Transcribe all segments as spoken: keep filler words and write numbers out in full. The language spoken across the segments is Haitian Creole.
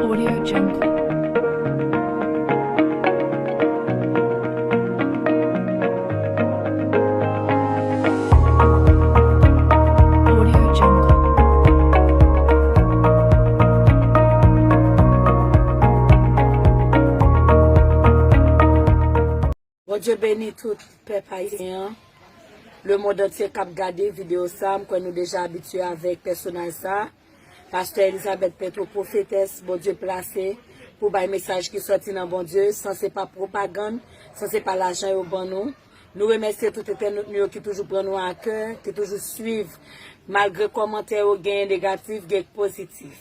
Audio Jungle. Audio Jungle. Bondye beni tout pèp ayisyen an. Lemonn antye k ap gade videyo sa, m kwè nou deja abitye avèk pèsonaj sa. Pastè Elizabeth Petro, pwofetès Bondye plase pou bay mesaj ki sòti nan Bondye, san se pa pwopagann, san se pa lajan yo ban nou. Nou remèsye tout entènot nou yo ki toujou pran nou a kè, ki toujou swiv, malgre kòmantè yo genyen negatif, gen pozitif.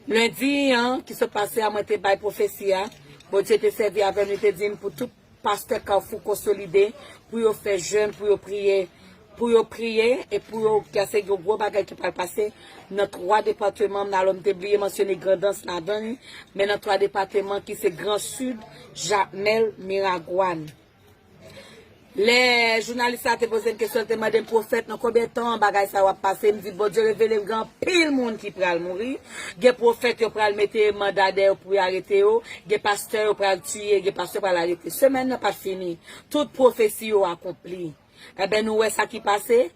Lendi an, ki sot pase a, mwen te bay pwofesi a, Bondye te sèvi avè m, li te di m pou tout pastè Kafou konsolide, pou yo fè jèn, pou yo priye, pou yo priye, e pou yo kase yon gwo bagay ki pral pase nan twa depatman, alò m te bliye mansyone Grandans ladan li, men nan twa depatman ki se Gran Sid, Jakmèl, Miragwàn. Lè jounalis la te poze m kesyon, li te mande m, pwofèt, nan konbyen tan bagay sa yo ap pase? M di, Bondye revele m, gen anpil moun ki pral mouri. Gen pwofèt yo pral mete manda dèyè yo pou yo arete yo. Gen pastè yo pral tiye, gen pastè pral arete. Semèn nan pa t fini. Tout pwofesi yo akonpli. Enben, nou wè sa ki pase.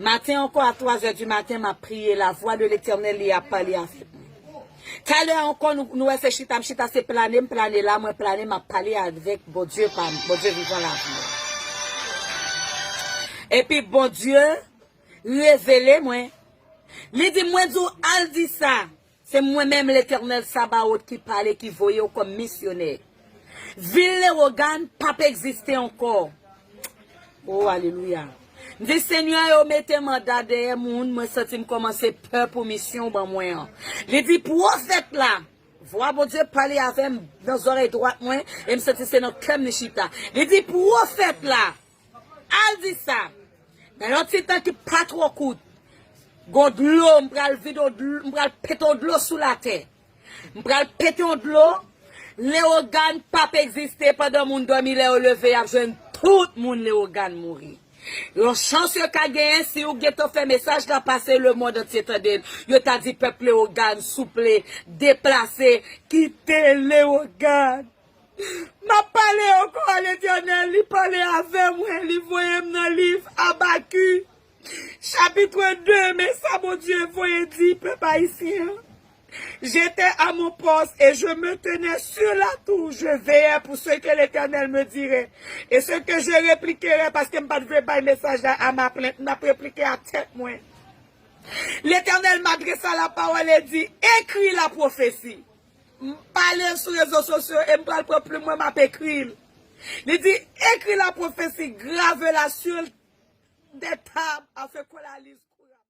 Maten ankò, a twa zè di maten, m ap priye. La vwa de Letènèl, li ap pale avèk mwen. Talè ankò, nou, nou wè se chita, m chita, se plane, m plane la, mwen plane, m ap pale avèk Bondye pa m, Bondye vivan lavi. Epi Bondye revele mwen. Li di, mwen di w, al di sa. Se mwen menm, Letènèl Sabaot, ki pale, ki voye w kòm misyonè. Vil Lewogàn p ap egziste ankò. O, alelouya. M di, Senyè, yo mete manda dèyè moun, mwen santi m kòmanse pè pou misyon w ban mwen an. Li di, pwofèt la, vwa Bondye pale avè m nan zòrèy dwat mwen, e m santi se nan kè m li chita. Li di, pwofèt la, al di sa, nan yon ti tan ki pa twò kout, gon dlo, m pral vide yon dlo, m pral pete yon dlo sou latè. M pral pete yon dlo. Lewogàn p ap egziste pandan moun dòmi, lè yo leve, y ap jwenn tout moun Lewogàn mouri. Yon chans yo ka genyen, si ou gentan fè mesaj la pase, lemonn antye tande l. Yo ta di pèp Lewogàn, souple, deplase, kite Lewogàn. M ap pale ankò, Letènèl, li pale avè mwen, li voye m nan liv Abakik, chapit de, men sa Bondye voye di pèp ayisyen an. J'étais à mon poste et je me tenais sur la tour, je veillais pour ce que l'Éternel me dirait. Et ce que je répliquerais, paske m pa t vle bay mesaj la à ma plainte, m ap replike a tèt mwen. L'Éternel m'adressa la parole et dit, écris la prophétie. M pale sou rezo sosyo e m pral pran plim mwen, m ap ekri l. Li di, écris la prophétie, grave-la sur des tables afin qu'on la lise.